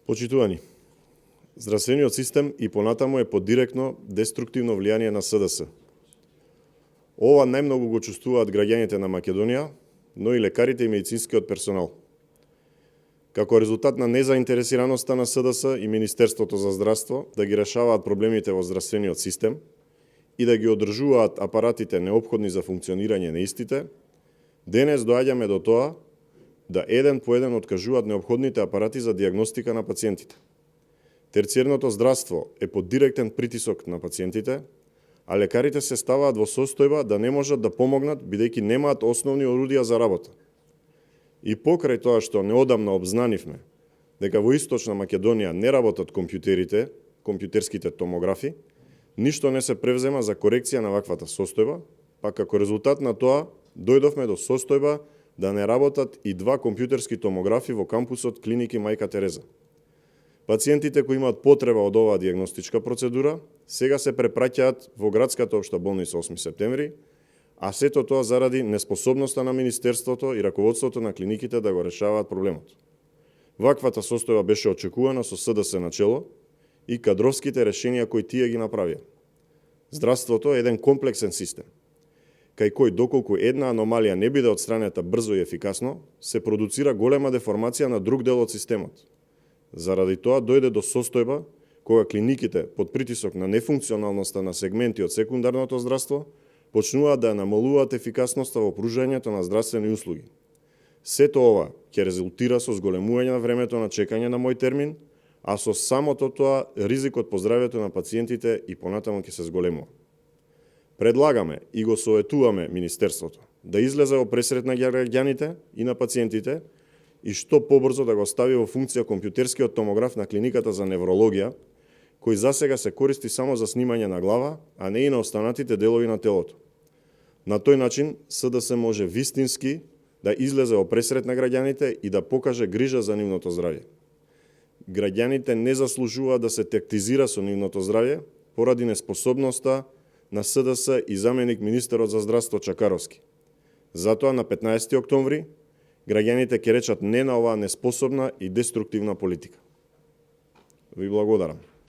Почитувани, здравствениот систем и понатаму е под директно деструктивно влијание на СДС. Ова најмногу го чувствуваат граѓаните на Македонија, но и лекарите и медицинскиот персонал. Како резултат на незаинтересираноста на СДС и Министерството за здравство да ги решаваат проблемите во здравствениот систем и да ги одржуваат апаратите неопходни за функционирање на истите, денес доаѓаме до тоа да еден по еден откажуваат неопходните апарати за диагностика на пациентите. Терциерното здравство е под директен притисок на пациентите, а лекарите се ставаат во состојба да не можат да помогнат бидејќи немаат основни орудија за работа. И покрај тоа што неодамна обзнанивме дека во Источна Македонија не работат компјутерските томографи, ништо не се превзема за корекција на ваквата состојба, па како резултат на тоа дојдовме до состојба да не работат и 2 компјутерски томографи во кампусот клиники Мајка Тереза. Пациентите кои имаат потреба од оваа диагностичка процедура сега се препраќаат во градската општа болница 8 септември, а сето тоа заради неспособноста на Министерството и раководството на клиниките да го решаваат проблемот. Ваквата состојба беше очекувана со СДС на чело и кадровските решенија кои тие ги направија. Здравството е еден комплексен систем, кај кој доколку една аномалија не биде отстранета брзо и ефикасно, се продуцира голема деформација на друг дел од системот. Заради тоа дојде до состојба кога клиниките под притисок на нефункционалноста на сегменти од секундарното здравство почнуваат да намалуваат ефикасноста во пружањето на здравствени услуги. Сето ова ќе резултира со зголемување на времето на чекање на мој термин, а со самото тоа ризикот по здравјето на пациентите и понатаму ќе се зголемува. Предлагаме и го советуваме Министерството да излезе во пресред на граѓаните и на пациентите и што побрзо да го стави во функција компјутерскиот томограф на клиниката за неврологија, кој засега се користи само за снимање на глава, а не и на останатите делови на телото. На тој начин СДС може вистински да излезе во пресред на граѓаните и да покаже грижа за нивното здравје. Граѓаните не заслужуваат да се тактизира со нивното здравје поради неспособноста на СДС и заменик министерот за здравство Чакаровски. Затоа на 15 октомври граѓаните ќе речат не на оваа неспособна и деструктивна политика. Ви благодарам.